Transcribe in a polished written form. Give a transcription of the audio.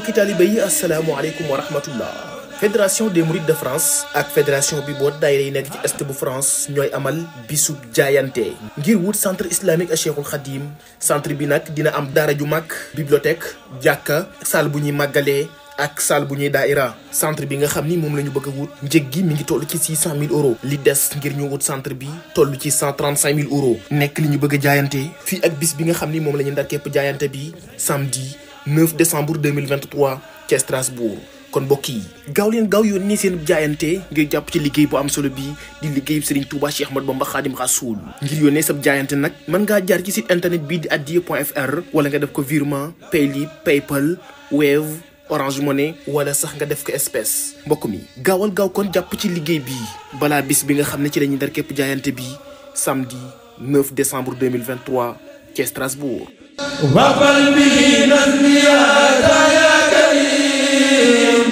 mbokki taalibe yi asalaamaaleykum wa rahmatullah. fédération des mourides de France ak fédération bi boot daayira yi nekk ci est bu France ñooy amal bisub jaayante ngir wut centre islamique a Cheikhul Khadim. centre bi nag dina am daara ju mag, bibliothèque, jàkka, salle bu ñuy màggalee ak salle bu ñuy daaira. centre bi nga xam ni moom la ñu bëgg a wut njëg gi mi ngi toll ci 600 000 euros. li des ngir ñu wut centre bi toll ci 135 000 euros. nekk li ñu bëgg a jaayante fii ak bis bi nga xam ni moom la ñu ndar képp jaayante bi samedi 9 décembre 2023 ca Strasbourg. kon mbokk yi gaaw leen gaaw yónni seen jaayante ngir jàpp ci liggéey bu am solo bi di liggéeyu Serigne Touba Cheikh Ahmadou Bamba Khadim Rassoul. ngir yónnee sab jaayante nag mën ngaa jaar ci site internet bii di adiya.fr wala nga def ko virement Payly, Paypal, Wave, Orange Money wala sax nga def ko espèce. mbokk mi gaawal gaaw kon jàpp ci liggéey bi balaa bis bi nga xam ne ci lañuy ndar képp jaayante bi samedi 9 décembre 2023 ca Strasbourg. وقلبي نزلي يا كريم